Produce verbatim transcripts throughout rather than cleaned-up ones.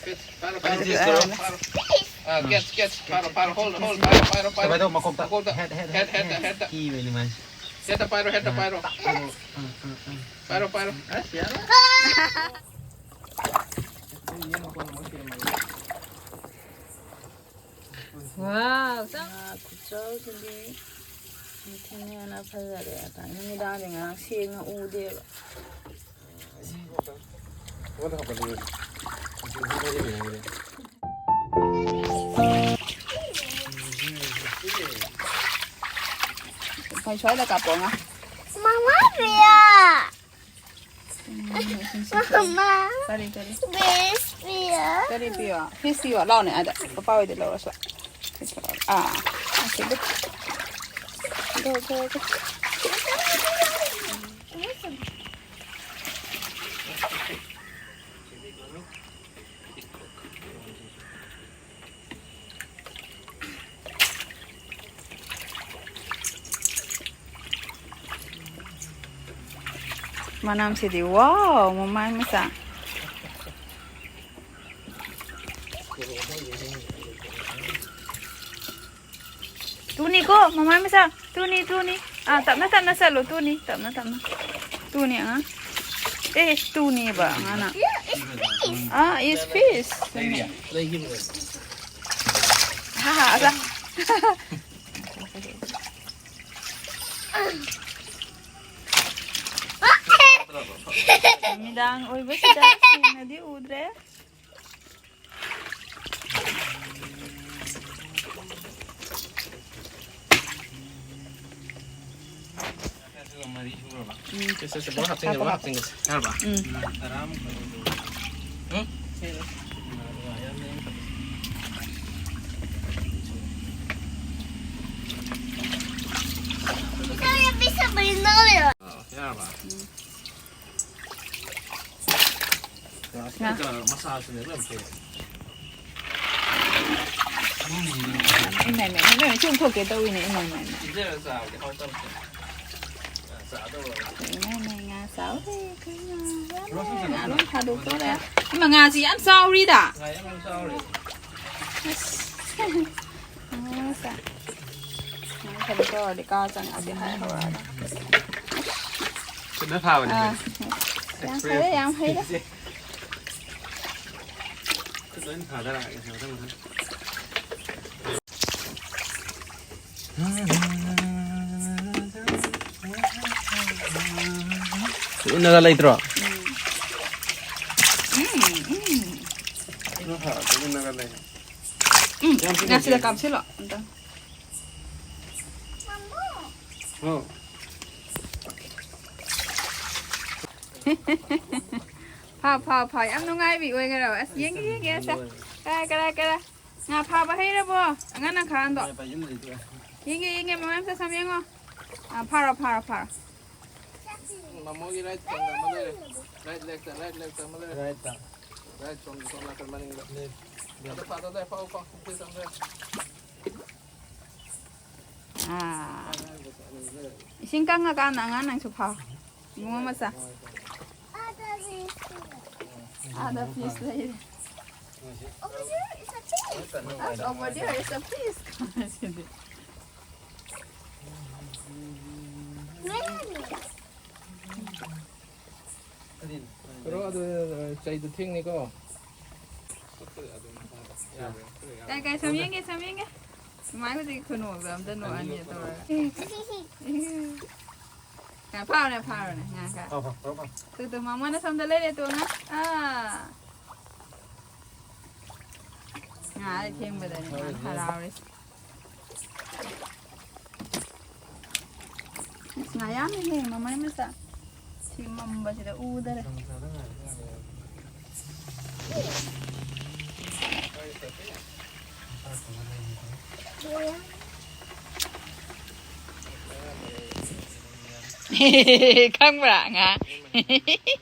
ꯄꯥꯏꯔꯣ, ꯄꯥꯏꯔꯣ, ꯄꯥꯏꯔꯣ, ꯄꯥꯏꯔꯣ꯫ ꯑꯥ, catch, catch, ꯄꯥꯏꯔꯣ, ꯄꯥꯏꯔꯣ, hold, hold, ꯄꯥꯏꯔꯣ, ꯄꯥꯏꯔꯣ, ꯄꯥꯏꯔꯣ꯫ ꯀꯃꯥꯏꯅ ꯇꯧ? ꯃꯀꯣꯛꯇ꯫ ꯃꯀꯣꯛꯇ꯫ Head, head, head, head, head, head, head꯫ Head꯫ ꯀꯤꯕꯅꯤ ꯃꯥꯁꯦ꯫ Head ꯇ ꯄꯥꯏꯔꯣ, head ꯇ ꯄꯥꯏꯔꯣ꯫ ꯑꯥ, ꯑꯥ, ꯑꯥ, ꯑꯥ꯫ ꯄꯥꯏꯔꯣ, ꯄꯥꯏꯔꯣ꯫ ꯑꯁ, ꯌꯥꯔꯣꯏ꯫ Wow, ꯆꯥ-, ꯈꯨꯆꯥꯎꯁꯤꯗꯤ꯫ ꯅꯨꯡꯊꯤꯜꯅ ꯍꯦꯟꯅ ꯐꯖꯔꯦ꯫ ꯅꯨꯃꯤꯗꯥꯡꯗꯤ ꯉꯔꯥꯡ ꯁꯦꯡꯅ ꯎꯗꯦꯕ꯫ ꯐꯩ ꯁ꯭ꯋꯥꯏꯗ ꯀꯥꯞꯄꯣ, ꯑꯉꯥꯡ꯫ Mama, Priya. ꯎꯝ, ꯁꯤꯟꯁꯤ꯫ Mama, ꯀꯔꯤ, ꯀꯔꯤ? Fish, Priya. ꯀꯔꯤ ꯄꯤꯌꯣ? Fish ꯄꯤꯌꯣ? ꯂꯥꯎꯅꯦ, ꯑꯗ ꯄꯄꯥ ꯍꯣꯏꯗ ꯂꯧꯔꯁꯨ꯫ ꯑꯥ, ꯑꯁꯤꯗ꯫ Go, go, go. ꯃꯅꯝꯁꯤꯗꯤ, wow, ꯃꯃꯥꯏ ꯃꯆꯥ꯫ ꯇꯨꯅꯤꯀꯣ, ꯃꯃꯥꯏ ꯃꯆꯥ꯫ ꯇꯨꯅꯤ, ꯇꯨꯅꯤ꯫ ꯑꯥ, ꯇꯞꯅ ꯇꯞꯅ ꯆꯠꯂꯣ, ꯇꯨꯅꯤ, ꯇꯞꯅ ꯇꯞꯅ꯫ ꯇꯨꯅꯤ, ꯑꯉꯥꯡ꯫ ꯑꯦ, ꯇꯨꯅꯤꯕ, ꯑꯉꯥꯡꯅ꯫ ꯑꯥ, it's fish. ꯍꯥ, ꯍꯥ, ꯑꯆꯥ꯫ ꯅꯨꯃꯤꯗꯥꯡ ꯑꯣꯏꯕꯁꯤꯗ ꯁꯦꯡꯅꯗꯤ ꯎꯗ꯭ꯔꯦ꯫ ꯃꯔꯤ ꯁꯨꯔꯕ? ꯎꯝ꯫ ꯁꯦ, ꯁꯦ, ꯁꯦ, ꯂꯣꯏ ꯍꯥꯞꯆꯤꯟꯒꯦ, ꯂꯣꯏ ꯍꯥꯞꯆꯤꯟꯒꯦ꯫ ꯌꯥꯔꯕ? ꯎꯝ꯫ ꯇꯔꯥꯃꯨꯛ ꯈꯛ ꯑꯣꯏꯗꯧꯕ꯫ ꯎꯝ? ꯑꯥ, ꯌꯥꯔꯕ? ꯎꯝ꯫ ꯉꯥ꯫ ꯃꯁꯥꯁꯨꯅꯦ ꯂꯣꯏ ꯐꯩ꯫ ꯏꯃꯥꯏ, ꯏꯃꯥꯏ, ꯏꯃꯥꯏ, ꯏꯃꯥꯏ, ꯆꯨꯝꯊꯣꯛꯀꯦ ꯇꯧꯋꯤꯅꯦ, ꯏꯃꯥꯏ, ꯏꯃꯥꯏ, ꯏꯃꯥꯏ꯫ ꯄꯤꯖꯔ ꯆꯥꯕꯗꯤ ꯍꯥꯎꯇꯕꯅꯦ꯫ ꯆꯥꯗꯧꯔꯕꯅꯦ꯫ ꯏꯃꯥꯏ, ꯏꯃꯥꯏ, ꯉꯥ ꯆꯥꯎꯔꯦ, ꯀꯩꯅꯣ, ꯌꯥꯝ ꯂꯣꯏ ꯊꯥꯗꯣꯛꯇꯣꯔꯦ꯫ ꯏꯃꯥ, ꯉꯥꯁꯤ ꯌꯥꯝ ꯆꯥꯎꯔꯤꯗ꯫ ꯉꯥ ꯌꯥꯝ ꯆꯥꯎꯔꯦ꯫ ꯑꯁ꯫ ꯉꯥ ꯃꯆꯥ꯫ ꯉꯥ ꯊꯥꯗꯣꯛꯇꯣꯔꯗꯤ ꯀꯥ ꯆꯪꯉꯛꯑꯗꯤ ꯍꯥꯏ ꯍꯧꯔꯛꯑꯅꯤ꯫ ꯈꯨꯠꯅ ꯐꯥꯕꯅꯦ ꯑꯥ꯫ ꯑꯩꯈꯣꯏ꯫ ꯌꯥꯝ ꯍꯩꯔꯦ, ꯌꯥꯝ ꯍꯩꯔꯦ꯫ ꯈꯨꯠ ꯂꯣꯏꯅ ꯊꯥꯗꯔꯛꯑꯒꯦ ꯃꯊꯪ ꯃꯊꯪ꯫ ꯎꯅꯒ ꯂꯩꯇ꯭ꯔꯣ? ꯎꯝ꯫ ꯎꯝ, ꯎꯝ꯫ ꯎꯝ, ꯉꯥꯁꯤꯗ ꯀꯥꯞꯁꯤꯜꯂꯣ ꯑꯝꯇ꯫ ꯍꯣ꯫ ꯐꯥ, ꯐꯥ, ꯐꯥ꯫ ꯌꯥꯝ ꯅꯨꯡꯉꯥꯏꯕꯤ ꯑꯣꯏꯈ꯭ꯔꯕ꯫ ꯑꯁ, ꯌꯦꯡꯒꯦ, ꯌꯦꯡꯒꯦ, ꯑꯁꯦ꯫ ꯀꯔꯥꯏ, ꯀꯔꯥꯏ, ꯀꯔꯥꯏ? ꯉꯥ ꯐꯥꯕ ꯍꯩꯔꯕꯣ? ꯑꯉꯥꯡ ꯈꯔꯗꯣ꯫ ꯌꯦꯡꯒꯦ, ꯌꯦꯡꯒꯦ, ꯃꯃꯥ ꯃꯆꯥ ꯁꯝ ꯌꯦꯡꯉꯣ꯫ ꯑꯥ, ꯐꯥꯔꯣ, ꯐꯥꯔꯣ, ꯐꯥꯔꯣ꯫ ꯃꯃꯣꯒꯤ right ꯁꯣꯝꯗ ꯑꯃ ꯂꯩꯔꯦ꯫ Right legꯇ, right legꯇ ꯑꯃ ꯂꯩꯔꯦ꯫ Rightꯇ꯫ Right ꯁꯣꯝ, ꯁꯣꯝ ꯅꯥꯀꯟ ꯃꯅꯤꯡꯗ꯫ Left, left꯫ ꯑꯗꯣ ꯐꯥꯗꯣ ꯂꯩ, ꯐꯥꯎ, ꯐꯥꯎ, ꯄꯨꯈ꯭ꯔꯤ ꯆꯪꯈ꯭ꯔꯦ꯫ ꯑꯥ꯫ ꯏꯁꯤꯡ ꯀꯪꯉꯀꯥꯟꯗ ꯑꯉꯥꯡ ꯅꯪꯁꯨ ꯐꯥꯎ꯫ ꯏꯕꯨꯡꯉꯣ ꯃꯆꯥ꯫ ꯑꯥꯗ fish ꯂꯩꯔꯦ꯫ Over there is a fish꯫ That's over there is a fish꯫ ꯀꯩꯅꯣ, ꯑꯗꯨ, ꯆꯩꯗꯨ ꯊꯦꯡꯅꯤꯀꯣ꯫ ꯀꯥꯏ, ꯀꯥꯏ, ꯁꯨꯝ ꯌꯦꯡꯒꯦ, ꯁꯨꯝ ꯌꯦꯡꯒꯦ꯫ ꯃꯥꯏ ꯍꯧꯖꯤꯛ ꯈꯨꯅꯣꯛꯗꯣ ꯑꯝꯇ ꯅꯣꯛꯑꯅꯤ ꯇꯧꯔꯒ꯫ ꯉꯥ ꯐꯥꯎꯔꯦ, ꯐꯥꯎꯔꯦ, ꯉꯥ ꯈꯔ꯫ ꯐꯥꯎ, ꯐꯥꯎ, ꯐꯥꯎ, ꯐꯥꯎ꯫ ꯇꯨ, ꯇꯨ, ꯃꯃꯣꯅ ꯁꯣꯝꯗ ꯂꯩꯔꯦ, ꯇꯨ ꯉꯥ꯫ ꯑꯥ꯫ ꯉꯥ ꯊꯦꯡꯕꯗꯅꯦ ꯃꯥꯅ ꯍꯔꯥꯎꯔꯤꯁꯦ꯫ ꯑꯁ, ꯉꯥ ꯌꯥꯝꯃꯤꯍꯦ, ꯃꯃꯥꯏ ꯃꯆꯥ꯫ ꯁꯤ ꯃꯝꯕꯁꯤꯗ ꯎꯗꯔꯦ꯫ ꯈꯪꯕ꯭ꯔꯥ, ꯉꯥ?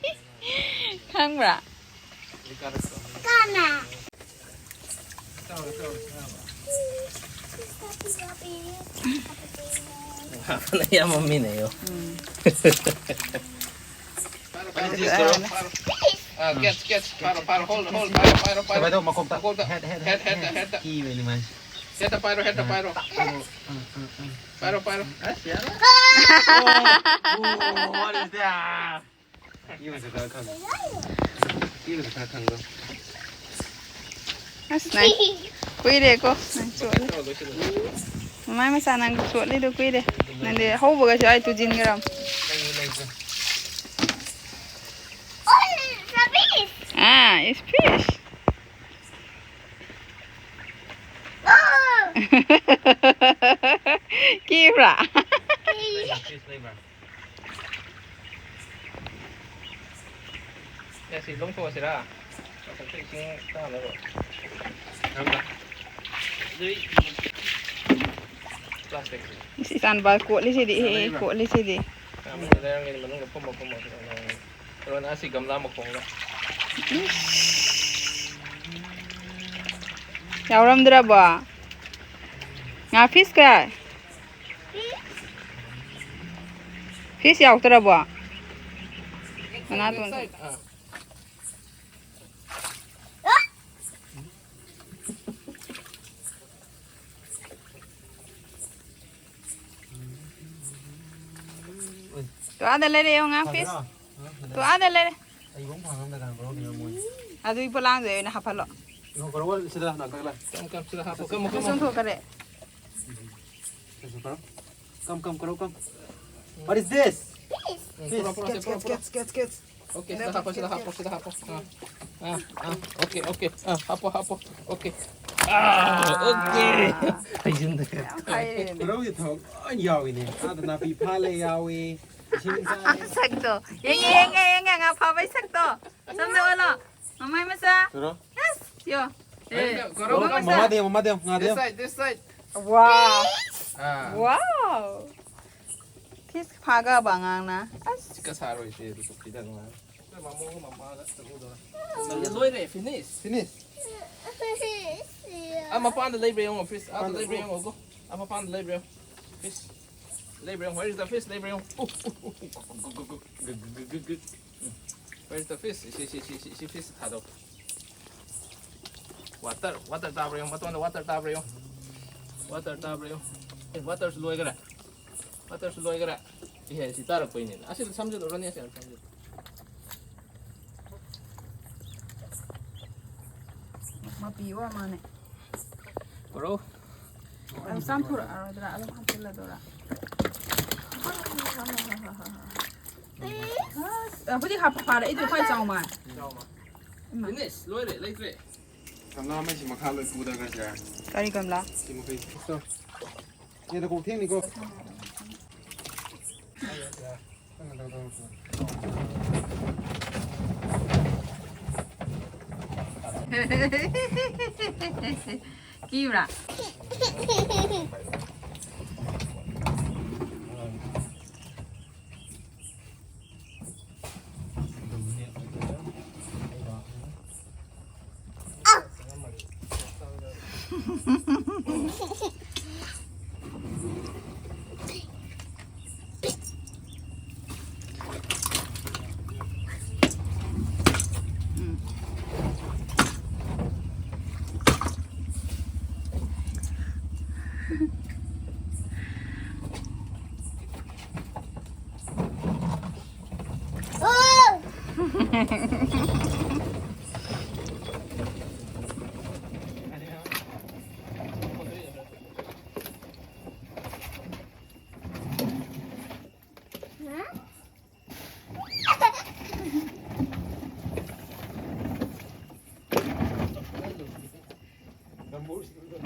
ꯈꯪꯕ꯭ꯔꯥ? ꯀꯅꯥ? ꯌꯥꯝ ꯃꯝꯃꯤꯅꯦ, ꯌꯣ꯫ ꯎꯝ꯫ ꯄꯥꯏꯔꯣ꯫ ꯑꯥ, catch, catch. ꯄꯥꯏꯔꯣ, ꯄꯥꯏꯔꯣ, hold, hold, ꯄꯥꯏꯔꯣ, ꯄꯥꯏꯔꯣ, ꯄꯥꯏꯔꯣ꯫ ꯁꯕꯥꯏꯗꯣ ꯃꯀꯣꯛꯇ꯫ ꯃꯀꯣꯛꯇ꯫ Head, head, head, head, head, head, head, head. Head. ꯀꯤꯕꯅꯤ ꯃꯥꯁꯦ꯫ Head ꯇ ꯄꯥꯏꯔꯣ, head ꯇ ꯄꯥꯏꯔꯣ꯫ ꯑꯥ, ꯑꯥ, ꯑꯥ, ꯑꯥ꯫ ꯄꯥꯏꯔꯣ, ꯄꯥꯏꯔꯣ꯫ ꯑꯁ, ꯌꯥꯔꯦ꯫ ꯑꯣ, ꯑꯣ, what is that? ꯏꯕꯁꯨ ꯈꯔ ꯈꯪꯉꯦ꯫ ꯏꯕꯁꯨ ꯈꯔ ꯈꯪꯕ꯭ꯔꯣ? ꯑꯁ, ꯅꯪ ꯀꯨꯏꯔꯦꯀꯣ, ꯅꯪ ꯆꯣꯠꯂꯤ꯫ ꯃꯃꯥꯏ ꯃꯆꯥ, ꯅꯪ ꯆꯣꯠꯂꯤꯗꯣ ꯀꯨꯏꯔꯦ꯫ ꯅꯪꯗꯤ ꯍꯧꯕꯒꯁꯨ ꯑꯩ ꯇꯨꯖꯤꯟꯈ꯭ꯔꯝ꯫ ꯂꯩꯌꯨ, ꯂꯩꯌꯨ꯫ ꯑꯥ, it's fish. ꯀꯤꯕ꯭ꯔꯥ? Fish ꯂꯩꯕ꯭ꯔꯥ? ꯑꯦ, ꯁꯤ ꯂꯣꯡꯊꯣꯛꯑꯁꯤꯔꯥ? ꯃꯊꯛꯇ ꯏꯁꯤꯡ ꯇꯥꯅꯕ꯫ ꯊꯝꯃꯣ꯫ ꯑꯗꯨꯏ plastic ꯁꯤ꯫ ꯏꯁ, ꯏꯆꯥꯅꯨꯄꯥ ꯀꯣꯠꯂꯤꯁꯤꯗꯤ, ꯏꯍꯦ, ꯂꯩꯕ꯭ꯔꯥ? ꯀꯣꯠꯂꯤꯁꯤꯗꯤ꯫ ꯑꯥ, ꯃꯅꯨꯡꯗ ꯂꯩꯔꯝꯒꯅꯤ, ꯃꯅꯨꯡꯗ ꯐꯨꯝꯃꯣ, ꯐꯨꯝꯃꯣ, ꯐꯨꯝꯃꯣ꯫ ꯀꯩꯅꯣꯅ ꯑꯁꯤ ꯒꯝꯂꯥ ꯃꯈꯣꯡꯗ꯫ ꯏꯁ꯫ ꯌꯥꯎꯔꯝꯗ꯭ꯔꯕꯣ? ꯉꯥ fish ꯀ? Fish ꯌꯥꯎꯗ꯭ꯔꯕꯣ? ꯃꯅꯥꯇꯣꯟ꯫ ꯑꯥ꯫ ꯇꯣ ꯑꯥꯗ ꯂꯩꯔꯦ ꯌꯦꯡꯉꯣ ꯉꯥ fish꯫ ꯐꯗ꯭ꯔꯣ? ꯇꯣ ꯑꯥꯗ ꯂꯩꯔꯦ꯫ ꯑꯩꯕꯨ ꯑꯃꯨꯛ ꯐꯪꯉꯝꯗ ꯀꯅꯥ ꯕ꯭ꯔꯣ ꯀꯩꯅꯣ ꯃꯣꯏ? ꯑꯗꯨꯏ ꯄꯣꯂꯥꯡꯗ ꯑꯣꯏꯅ ꯍꯥꯞꯍꯜꯂꯣ꯫ ꯏꯉꯣ ꯀꯔꯣ ꯁꯤꯗ ꯂꯥꯛꯑꯣ, ꯂꯥꯛꯑꯣ꯫ ꯀꯝ, ꯀꯝ, ꯁꯤꯗ ꯍꯥꯞꯄꯣ꯫ ꯀꯝ, ꯀꯝ, ꯀꯝ꯫ ꯆꯣꯡꯊꯣꯛꯈꯔꯦ꯫ ꯁꯤꯗ ꯀꯔꯣ꯫ ꯀꯝ, ꯀꯝ, ꯀꯔꯣ, ꯀꯝ꯫ What is this? Um, fish, ꯄꯨꯔꯛꯑꯣ, ꯄꯨꯔꯛꯑꯣ, catch, ꯄꯨꯔꯛꯑꯣ, catch, ꯄꯨꯔꯛꯑꯣ꯫ Catch, catch, catch. Okay, ꯁꯤꯗ ꯍꯥꯞꯄꯣ, ꯁꯤꯗ ꯍꯥꯞꯄꯣ, ꯁꯤꯗ ꯍꯥꯞꯄꯣ꯫ ꯑꯥ, ꯑꯥ, ꯑꯥ, okay, okay, ꯑꯥ, ꯍꯥꯞꯄꯣ, ꯍꯥꯞꯄꯣ, okay꯫ ꯑꯥ, okay꯫ ꯍꯩꯖꯤꯟꯗ ꯌꯥꯝ ꯍꯩꯔꯦꯅꯦ꯫ ꯈꯨꯔꯧꯒꯤ ꯊꯕꯛ ꯂꯣꯏ ꯌꯥꯎꯏꯅꯦ꯫ ꯑꯥꯗ ꯅꯥꯄꯤ ꯐꯥꯜꯂꯦ ꯌꯥꯎꯏ, ꯏꯁꯤꯡ ꯆꯥꯏ꯫ ꯃꯁꯛꯇꯣ꯫ ꯌꯦꯡꯉꯦ, ꯌꯦꯡꯉꯦ, ꯌꯦꯡꯉꯦ, ꯉꯥ ꯐꯥꯕꯩ ꯁꯛꯇꯣ꯫ ꯁꯣꯝꯗ ꯑꯣꯜꯂꯣ꯫ ꯃꯃꯥꯏ ꯃꯆꯥ꯫ ꯀꯩꯅꯣ? ꯑꯁ, ꯌꯣ꯫ ꯑꯦ, ꯑꯩꯅ ꯀꯔꯣ ꯃꯃꯥꯏ ꯀꯃꯣ꯫ ꯃꯆꯥ꯫ ꯃꯃꯥꯗꯤ ꯌꯦꯡꯉꯣ, ꯃꯃꯥꯗꯤ ꯌꯦꯡꯉꯣ, ꯉꯥꯗꯤ This ꯌꯦꯡꯉꯣ꯫ Side, this side꯫ Wow꯫ Ah. Wow꯫ Fish ꯐꯥꯒꯕ ꯑꯉꯥꯡꯅ꯫ ꯑꯁ꯫ ꯆꯤꯛꯀ ꯁꯥꯔꯣꯏꯁꯦ, ꯑꯗꯨ ꯄꯨꯈ꯭ꯔꯤꯗ ꯑꯗꯨꯃꯥꯏꯅ꯫ ꯑꯩꯈꯣꯏ ꯃꯃꯣꯒ ꯃꯃꯥꯒ ꯆꯠꯂꯨꯗꯣꯏꯔꯥ? ꯂꯣꯏꯔꯦ, finish꯫ Finish꯫ ꯑꯥ, ꯃꯄꯥꯟꯗ ꯂꯩꯕ꯭ꯔꯥ ꯌꯦꯡꯉꯣ, fish꯫ ꯑꯥꯗ ꯃꯄꯥꯟꯗ ꯂꯩꯕ꯭ꯔꯥ ꯎ꯫ ꯌꯦꯡꯉꯣ, go꯫ ꯑꯥ, ꯃꯄꯥꯟꯗ ꯂꯩꯕ꯭ꯔꯥ ꯌꯦꯡꯉꯣ꯫ Fish꯫ ꯂꯩꯕ꯭ꯔꯥ ꯌꯦꯡꯉꯣ, where is the fish? ꯂꯩꯕ꯭ꯔꯥ ꯌꯦꯡꯉꯣ꯫ ꯎ, ꯎ, ꯎ, ꯎ, ꯎ, ꯎ, ꯎ, ꯎ, ꯎ, ꯎ, ꯎ꯫ ꯎꯝ꯫ Where's the fish? ꯁꯤ, ꯁꯤ, ꯁꯤ, ꯁꯤ, ꯁꯤ fish ꯊꯥꯗꯣꯛ꯫ Water, water ꯇꯥꯕ꯭ꯔꯥ ꯌꯦꯡꯉꯣ, ꯃꯇꯣꯟꯗ water ꯇꯥꯕ꯭ꯔꯥ ꯌꯦꯡꯉꯣ꯫ Water ꯇꯥꯕ꯭ꯔꯥ ꯌꯦꯡꯉꯣ꯫ ꯑꯦ, waterꯁꯨ ꯂꯣꯏꯈꯔꯦ꯫ Waterꯁꯨ ꯂꯣꯏꯈꯔꯦ꯫ ꯏꯍꯦ, ꯁꯤ ꯇꯥꯔꯛꯄꯩꯅꯦ꯫ ꯑꯁꯤꯗ ꯁꯝꯖꯤꯜꯂꯨꯔꯅꯤ, ꯑꯁꯤꯗ ꯁꯝꯖꯤꯜꯂꯨ꯫ ꯃꯄꯤ ꯑꯣꯏꯔ ꯃꯥꯅꯦ꯫ ꯄꯨꯔꯛꯎ꯫ ꯑꯗꯨꯝ ꯆꯥꯝꯊꯣꯔꯛꯑꯔꯣꯏꯗ꯭ꯔꯥ? ꯑꯗꯨꯝ ꯍꯥꯞꯆꯤꯜꯂꯗꯣꯏꯔꯥ? ꯑꯁ, ꯍꯧꯖꯤꯛ ꯍꯥꯞꯄ ꯐꯥꯔꯦ꯫ ꯑꯩꯗꯣ ꯈ꯭ꯋꯥꯏ ꯆꯥꯎ ꯃꯥꯜꯂꯦ꯫ ꯏꯃꯥ꯫ Finish, ꯂꯣꯏꯔꯦ, ꯂꯩꯇ꯭ꯔꯦ꯫ ꯒꯝꯂꯥ ꯑꯃ ꯁꯤ ꯃꯈꯥ ꯂꯣꯏ ꯄꯨꯗꯈ꯭ꯔꯁꯤꯔꯥ? ꯀꯔꯤ ꯒꯝꯂꯥ? ꯁꯤ ꯃꯈꯩ꯫ ꯁꯣ꯫ ꯅꯦꯗ ꯀꯣꯛ ꯊꯦꯡꯅꯤꯀꯣ꯫ ꯀꯤꯕ꯭ꯔꯥ?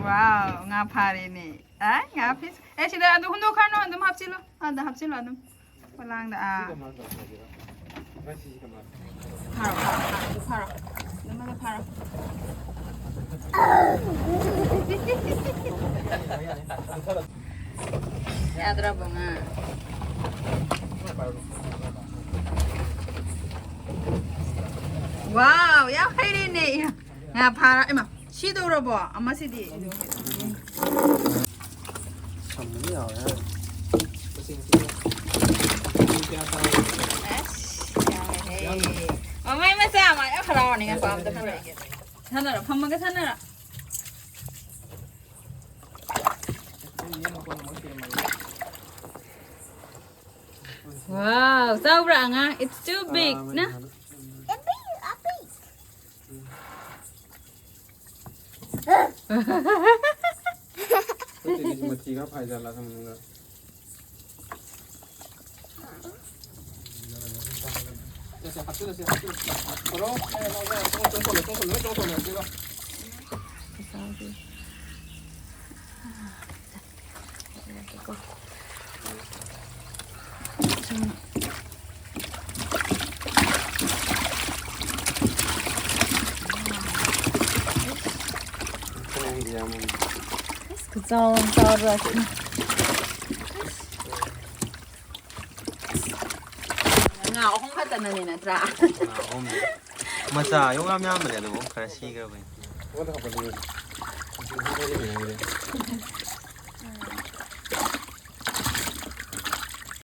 Wow, ꯉꯥ ꯐꯥꯔꯦꯅꯦ꯫ ꯑ, ꯉꯥ fish꯫ ꯑꯦ, ꯁꯤꯗ ꯑꯗꯨ ꯍꯨꯟꯗꯣꯛꯈ꯭ꯔꯅꯨ, ꯑꯗꯨꯝ ꯍꯥꯞꯆꯤꯜꯂꯣ꯫ ꯑꯗ ꯍꯥꯞꯆꯤꯜꯂꯣ ꯑꯗꯨꯝ꯫ ꯄꯣꯂꯥꯡꯗ, ꯑꯥ꯫ ꯐꯥꯔꯣ, ꯐꯥꯔꯣ, ꯐꯥꯔꯣ, ꯑꯗꯨ ꯐꯥꯔꯣ꯫ ꯑꯗꯨꯃꯒ ꯐꯥꯔꯣ꯫ ꯌꯥꯗ꯭ꯔꯕꯣ, ꯉꯥ? Wow, ꯌꯥꯝ ꯍꯩꯔꯦꯅꯦ꯫ ꯉꯥ ꯐꯥꯔ, ꯏꯃꯥ, ꯁꯤꯗꯧꯔꯕꯣ? ꯑꯃꯁꯤꯗꯤ꯫ ꯁꯝꯕꯗꯤ ꯌꯥꯎꯔꯦ ꯍꯥꯏꯔꯦ꯫ ꯑꯁ, ꯌꯥꯔꯦꯍꯦ꯫ ꯃꯃꯥꯏ ꯃꯆꯥ ꯑꯃ ꯌꯥꯝ ꯍꯔꯥꯎꯔꯅꯤ ꯉꯥ ꯐꯥꯝꯗ ꯄꯨꯔꯛꯏꯁꯦ꯫ ꯁꯥꯟꯅꯔꯣ, ꯐꯝꯃꯒ ꯁꯥꯟꯅꯔꯣ꯫ Wow, ꯆꯥꯎꯕ꯭ꯔꯥ ꯑꯉꯥꯡ? It's too big, ꯅ? ꯑꯩꯈꯣꯏ ꯆꯦꯒꯤꯁꯤ ꯃꯊꯤ ꯈꯔ ꯐꯥꯏꯖꯥꯠꯂ ꯈꯪꯗꯦ꯫ ꯁꯦ, ꯁꯦ, ꯍꯥꯞꯆꯤꯜꯂꯁꯤ, ꯍꯥꯞꯆꯤꯜꯂꯁꯤ꯫ ꯄꯨꯔꯛꯑꯣ꯫ ꯁꯦ, ꯁꯦ, ꯁꯦ, ꯆꯣꯡ-, ꯆꯣꯡꯊꯣꯛꯂꯣ, ꯆꯣꯡꯊꯣꯛꯂꯣ, ꯂꯣꯏ ꯆꯣꯡꯊꯣꯛꯂꯣ, ꯁꯤꯒ꯫ ꯈꯨꯆꯥꯎ ꯑꯃ ꯆꯥꯎꯗ꯭ꯔꯥ ꯁꯤꯅ? ꯉꯥ ꯑꯍꯨꯝ ꯈꯛꯇꯅꯅꯦ ꯅꯠꯇ꯭ꯔꯥ? ꯉꯥ ꯑꯍꯨꯝꯗꯤ꯫ ꯃꯆꯥ ꯌꯣꯡ ꯌꯥꯝ ꯌꯥꯝꯕꯅꯦ, ꯑꯗꯨꯕꯨ ꯈꯔ ꯁꯤꯈ꯭ꯔꯕꯅꯤ꯫